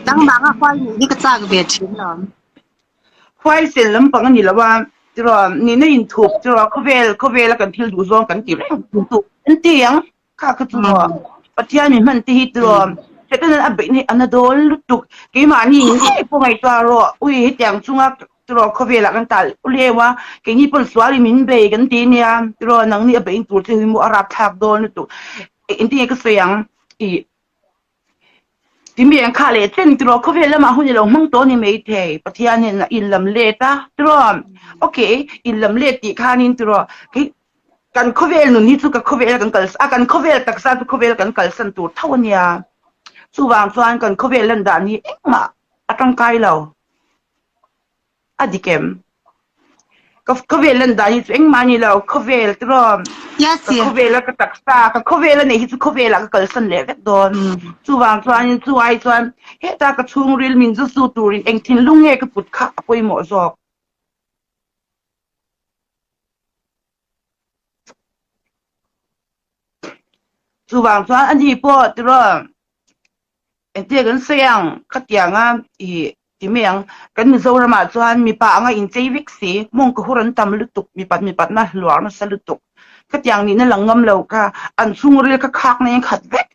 Nangmah anga huai nih hi ka chak ve thin lawm. Huaisen lampang a ni lo a, tiraw nihna inthup tiraw khawvel khawvela kan thil duh zawng kan ti reng tu an ti ang kha kha chu maw Pathian min hman te hi tiraw Satan a beih na hi a na dawn lutuk keimahni ngei pawh ngaihtuah rawh ui hetiang chunga tiraw khawvelah kan tal leu a keini pawn sualin min bei kan ti nia tiraw nangni a beih tur che hi maw a rapthlak dawn lutuk engtin nge ka sawi ang ih Timi ang kha leh chen tiraw khawvel lamah hun i lo hmang tawh a ni maithei Pathian hian a inlam let a tiraw ok inlam let tih khanin tiraw kei kan khawvel nun hi chu ka khawvel kan kal a kan khawvel taksa chu khawvel kan kalsan tur tho a nia chuvang chuan kan khawvel lan dan hi engmah a tangkai lo. A dik em? Ka khawvel lan dan hi chu engmah a ni lo, khawvel tiraw Yes, ka khawvel a ka taksa, ka khawvel a neih hi chu khawvel ah ka kalsan leh vek dawn. Chuvang chuanin chu ai chuan heta ka chhungril min zu su turin eng thinlung nge ka put kha a pawimawh zawk. Chuvang chuan a ni pawh tiraw Engtia kan sawi ang, khatianga i ti mai ang, kan Mizoramah chuan mipa anga inchei vek si, mawng ka hur an tam lutuk, mipat mipatna hluar nasa lutuk. Khatiang nihna lang ngam lo kha an chhungril kha khak na in khat vek.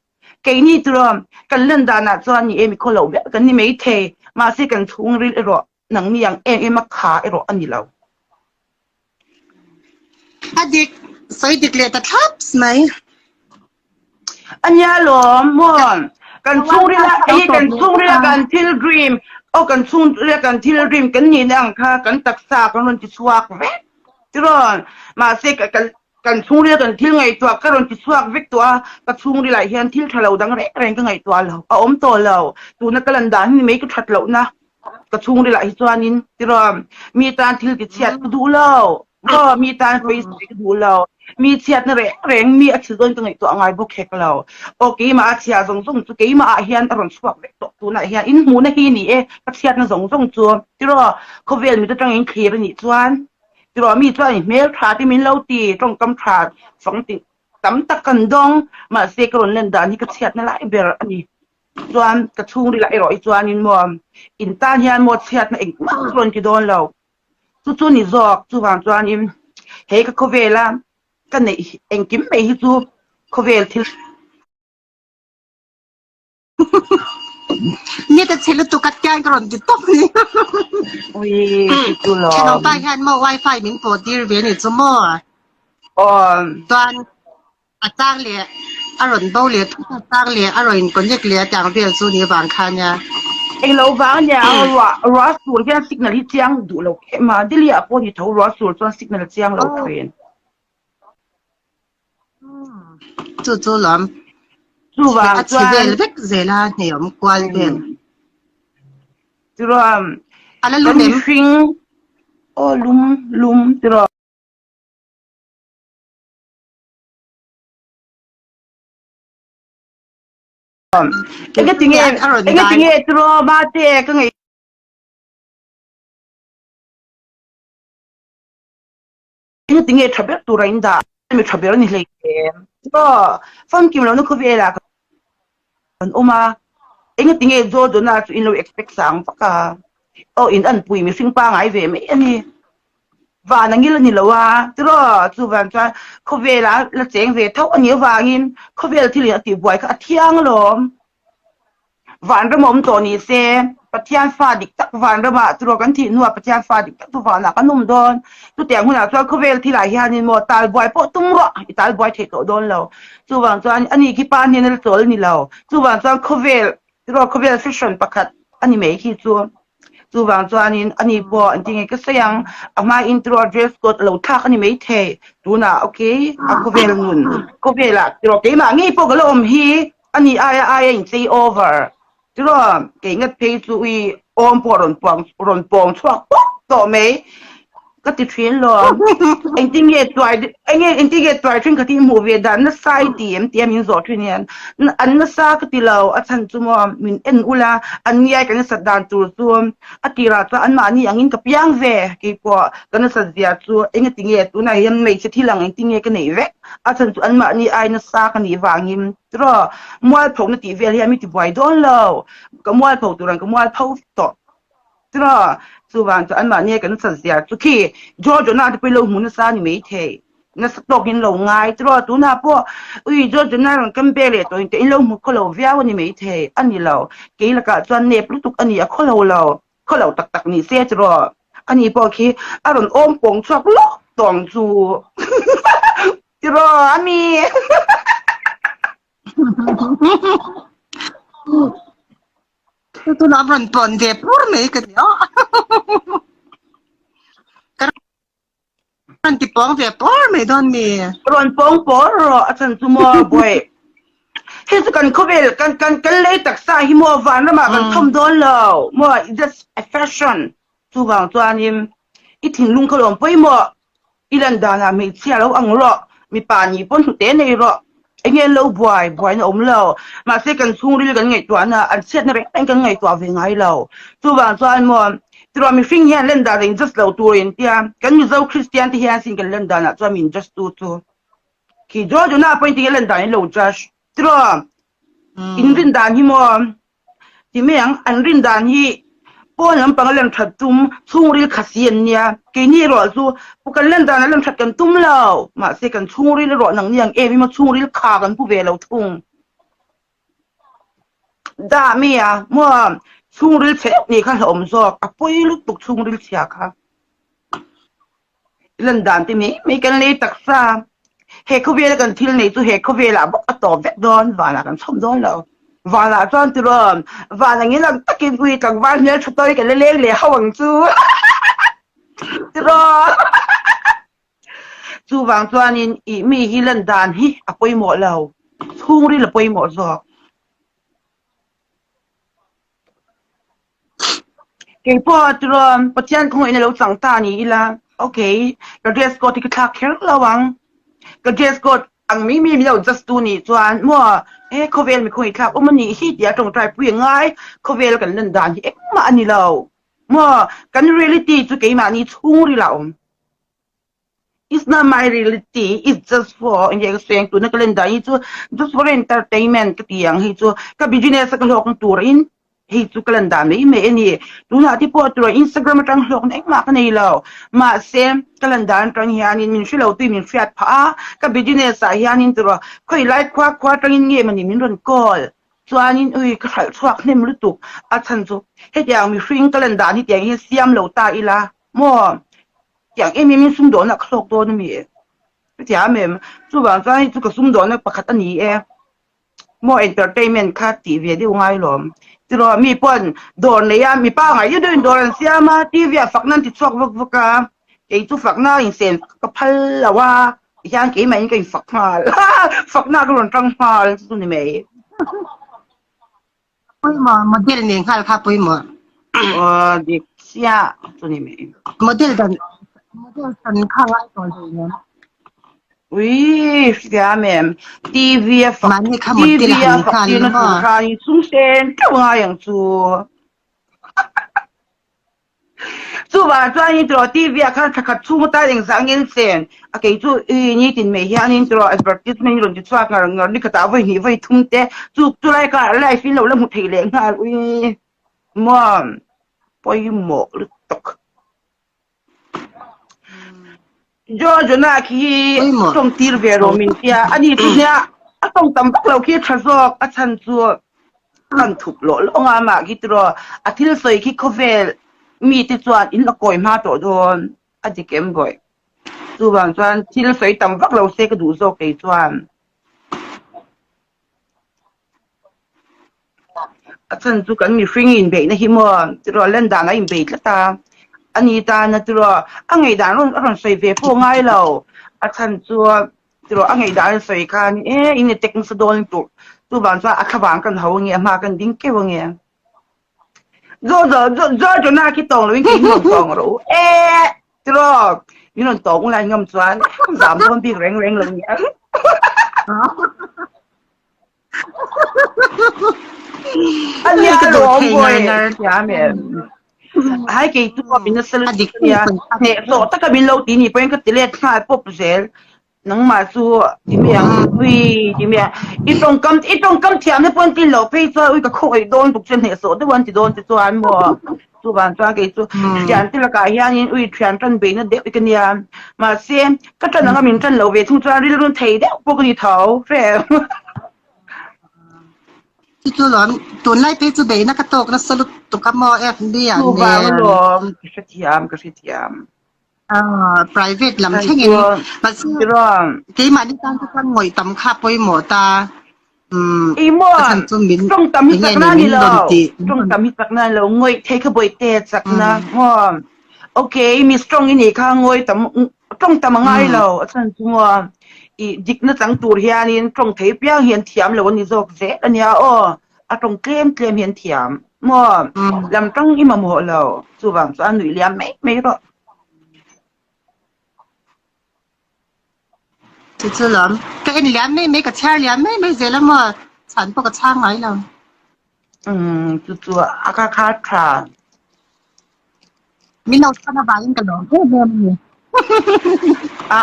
Keini tiraw kan lan danah chuan ni e mikhaw lo ber kan ni maithei, mahse kan chhungril erawh nangni ang em em a kha erawh a ni lo. A dik, sawi dik leh ta thlaps mai. A nia lawm maw? Kan chhungrila hei kan chhungrila kan thil dream aw kan chhungrila kan thil dream kan nihna ang kha kan taksa kan rawn ti chhuak vek tiraw? Mahse kan kan chhungrila kan thil ngaihtuah ka rawn ti chhuak vek tawh a, ka chhungrilah hian thil tha lo dang reng reng ka ngaihtuah lo, a awm tawh lo. Tuna ka lan dan hi mai ka that lohna ka chhungrilah hi chuanin tiraw mi tan thil ti chhiat ka duh lo maw mi tan pawisai ka duh lo mi chhiatna reng reng mi a thil dawn ka ngaihtuah ngai bawk hek lo aw keimah a chhia zawng zawng chu keimah ah hian a rawn chhuak vek tawh tunah hian in hmuhna hi ni e ka chhiatna zawng zawng chu tiraw khawvel mit atangin thlir a nih chuan tiraw mi chuan i hmel tha te min lo ti tawngkam tha fang ti tam tak kan dawng mahse ka rawn len dan hi ka chhiatna lai ber a ni. Chuan ka chhungril ah erawh hi chuanin maw in tan hian maw chhiatna engmah ka rawn ti dawn lo. Chu chu ni zawk chuvang chuanin he ka khawvela ka neih engkim mai hi chu khawvel thil Ni ta chhe lutuk a tian ka rawn ti tawp ni. Ui chu lawm. Thenawmpa hian maw wifi min pawh tir ve ni chu maw. Aw. Chuan A chang leh a rawn bo leh thut a, a chang leh a rawn in connect leh a tih ang vel chu ni vang kha nia. Eng lo vang ania ruah ruah sur hian signal hi chiang duh lo em a, Delhi ah pawh ni tho ruah sur chuan signal a chiang lo thin. Chu chu lawm. Chuvang A chhe vel vek zel a hneawm kual vel. Chuan A la lum kan em? mihring aw lum lum tiraw. Enga tinge enga tinge tiraw mate ka ngei enga tinge tha ber tur a in dah mi tha ber a ni hlei em tiraw famkim lohna khawvelah kan awm a enga tinge Jodona chu in lo expect sang vak a aw in anpui mihring pangai ve mai a ni. Van a ngil a ni lo a, tiraw? Chuvang chuan khawvela la cheng ve tho a nih avangin khawvel thil in a tihbuai kha a thiang alawm. Vanram a awm tawh ni se, Pathian fa dik tak vanramah tiraw kan thih hnuah Pathian fa dik tak chu vanah kan awm dawn. Chutiang hunah chuan khawvel thilah hianin maw talbuai pawh tum rawh, i talbuai thei tawh dawn lo. Chuvang chuan ani khi pa hnena la chawl a ni lo. Chuvang chuan khawvel tiraw khawvel hri hran pakhat a ni mai khi chu. Chuvang chuanin ani pawh an ti ngei ka sawi ang, a hma intro dress code a lo thlak a ni maithei. Tunah ok a khawvel nun khawvelah tiraw keimah ngei pawh ka la awm hi ani aia aia inchei over tiraw kei ngat phei chu ui awm pawh rawn puang rawn pawng chhuak pawp tawh mai. Ka ti thin lo. Engtin nge tuai enge engtin nge tuai thin ka ti hmuh ve dan nasa i ti em tia min zawh thin hian an nasa ka ti lo a chhan chu maw min en ula an ngiai ka nasat dan tur chu a tirah chuan anmahni angin ka piang ve keipawh ka nasat zia chu engati nge tunah hian hmeichhe thil ang engtin nge ka neih vek a chhan chu anmahni ai nasa ka nih vangin tiraw mualphona tih vel hian mi tibuai dawn lo ka mualpho tur ang ka mualpho tawh. Tiraw, chuvang chu anmahni kan sat zia chu khi Georgiana te pawh i lo hmu nasa a ni maithei. Nasa tawkin lo ngai. Tiraw, tunah pawh ui Georgiana rawn kam ve leh tawhin te in lo hmu khaw lo viau a ni maithei. A ni lo. Kei lakah chuan nep lutuk a ni a khaw lo lo. Khaw lo tak tak ni se tiraw. Ani pawh khi a rawn awm pawng chhuak lawk tawng chu. Tiraw, ami. Tunah rawn pawn ve pur mai ka ti a. Ka rawn ti pawng ve pur mai dawn mi. Rawn pawng pawr rawh a chan chu maw bawi. Hei chu kan khawvel kan kan kan lei taksa hi maw vanramah kan thawm dawn lo maw just a fashion chuvang chuanin i thinlung kha lawm pawimawh. I lan danah hmeichhia lo ang rawh, mipa nih pawn hnute nei rawh. Enge an lo buai, buaina awm lo. Mahse kan chhungril kan ngaihtuahna, an chhiatna reng reng kan ngaihtuah ve ngai lo. Chuvang chuan maw, tiruah mihring hian lan dan in just lo tur in tia, kan Mizo Kristian te hian sin kan lan danah chuan min just tu chu. Khi Jojona pawhin tinge lan dan in lo judge. Tiruah, in rin dan hi maw, Ti mai ang, an rin dan hi pawn lampang a lem that tum, chhungril kha si an nia. Keini erawh chu pu kan len dan a lem that kan tum lo, mahse kan chhungril erawh nang ni ang em emaw chhungril kha kan pu ve lo thung. Dah mi a, maw chhungril chhe deuh nih kha hlauhawm zawk, a pawi lutuk chhungril chhia kha. Lan dan te mai mai kan lei taksa. He khawvela kan thil nei chu he khawvelah bawk a tawp vek dawn, vanah kan chhawm dawn lo. Vanah chuan tiraw, van angin ang takin ui tlangval hmel tha tawi kan la leng leh ho ang chu. Tiraw. Chuvang chuanin i mi hi lan dan hi a pawimawh lo, chhungril a pawimawh zawk. Kei pawh tiraw Pathian khawngaihna lo chang ta ni ila okay ka dress code hi ka thlak kher lo ang ka dress code ang mi mi min lo just tu nih chuan maw he khawvel mi khawngaih thlak awm a nih hi tia tawngtai pui a ngai khawvel kan lan dan hi engmah a ni lo maw kan reality chu keimahni chhungril ah a awm. It's not my reality, it's just for india ka sawi ang tuna ka len dan hi chu just for entertainment ka ti ang hei chu ka business a ka hlawkna turin hei chu ka lan dan mai mai a ni. Tunah te pawh tura Instagram atang hlawkna engmah ka nei lo. Mahse ka lan dan atang hianin min hre lo tui min hriat phah a, ka business ah hianin tura khawi lai khua khua atangin nge mawni min rawn call chuanin ui ka hralh chhuak hnem lutuk a chhan chu hetiang mihring ka lan dan hi tiang hian siam lo ta ila maw Tiang em em in sumdawnna ka hlawk dawn a mi? Ka thiam em? Chuvang chuan hei chu ka sumdawnna pakhat a ni e. Maw entertainment kha tih ve deuh ngai lawm. Tiraw mi pawn dawr nei a, mipa ngai deuh deuhin dawr an siam a, TV ah fakna an ti chhuak vak vak a, kei chu fakna insen ka phal lo a, tihian keimahin ka infak nghal. Fakna ka rawn tang nghal chu ni mai. Pawimawh model nen nghal kha pawimawh. Aw dik chiah chu ni mai. Model dan model san kha ngai tawh hlei nem. Ui hriam em TV a fak Mahni kha TV model a han fak nghal tir na maw. tur khan in sum sen teuh ngai ang chu. Chuvang chuan in tiraw TV ah khan thla khat chhung atan engzah ngen sen a kei chu i nitin mai hianin tiraw advertisement hi rawn ti chhuak ngar ngar ni khatah vawi hnih vawi thum te chu chulai kar live in lo la hmu thei leh nghal ui maw pawimawh lutuk. Jojona khi Pawimawh. tawng tir ve rawh min tia ani chu nia a tawng tam vak lo khi tha zawk a chhan chu kan thup lawh lawng a amah khi tiraw a thil sawi khi khawvel mi te chuan in la kawi hma tawh dawn a dik em vawi chuvang chuan thil sawi tam vak lo se ka duh zawk kei chuan. A chhan chu kan mihring inbeihna hi maw tiraw lan dan a inbei tlat a, a ni tana tiraw a ngaihdan a rawn sawi ve pawh ngai lo, a chhan chu tiraw a ngaihdan a sawi khan e in attack nasa dawn lutuk chuvang chuan a thlavang kan ho ange a hma kan ding keuh ange. Zo zo zo zo Jonah khi tawng loin kei hi rawn tawng rawh u e. Tiraw min rawn tawng lai ngam chuan zam dawn bik reng reng lo nia. Ania lawm vawi thiam em. Hai kei chu min nasa lutuk ania hnehsawh taka min lo ti ni pawhin ka ti let nghal pawp zel. Nangmah chu ti mai ang ui ti mai ang i tawngkam i tawngkam thiam na pawh an tlin loh phei chuan ui ka khawih dawn tuk che hnehsawh deuh an ti dawn che chuan maw chuvang chuan kei chu thian te lakah hianin ui thian tan beihna deuh ka nia mahse ka tan anga min tan lo ve thung chuan rilru thei deuh pawh ka ni tho hrem. Chu chu lawm tunlai phei chu beihna ka tawk nasa lutuk a maw FB ah nen. Chuvang alawm ka hrethiam ka hrethiam. Private lam thlengin mahse keimahni tan te chuan ngawih tam kha pawimawh ta Emaw tawng tam hi chakna a ni lo tawng tam hi chakna a ni lo ngawih thei kha bawihte chakna maw okay mi strong i nih kha ngawi tam tawng tam a ngai lo a chhan chu maw i dikna chang tur hianin tawng thei piang hi an thiam lo a ni zawk zel a nia aw a tawng tlem tlem hi an thiam maw lam tang i mamawh lo chuvang chuan nuih liam mai mai rawh. Chu chu lawm. Ka en liam mai mai, ka chhiar liam mai mai zel a maw? Chhan pawh ka chhang ngai lo. Umm chu chu a ka kha tha. Min lo chhan avangin ka lawm em em a ni. A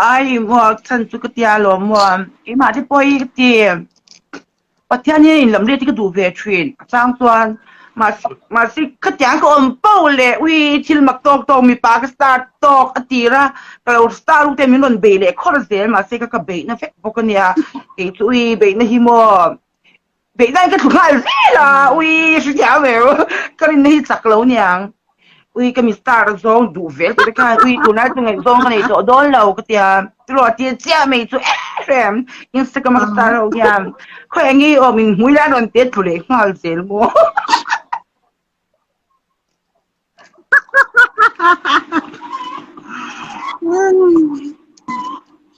ai maw chhan chu ka tia lawm maw. Keimah te pawh hi ka ti. Pathian hian in lam let hi ka duh ve thin a chang chuan mahse mahse khatiang ka awm po leh ui thil mak tawk tawk mipa ka start tawk a tir a ka lo star ute min rawn bei leh khawr zel mahse ka ka beihna vek bawk a nia kei chu ui beihna hi maw beihna in ka thlu nghal zel a ui hrethiam em ka rinna hi chak lo niang Ui ka mi star zawng duh vel tih te khan ui tunlai chu ngaihzawng ka nei tawh dawn lo ka tia tiraw a tir chiah mai chu em Instagram a ka star ho hian khawi eng nge i awm in hmui lai rawn te tlu leh nghal zel maw.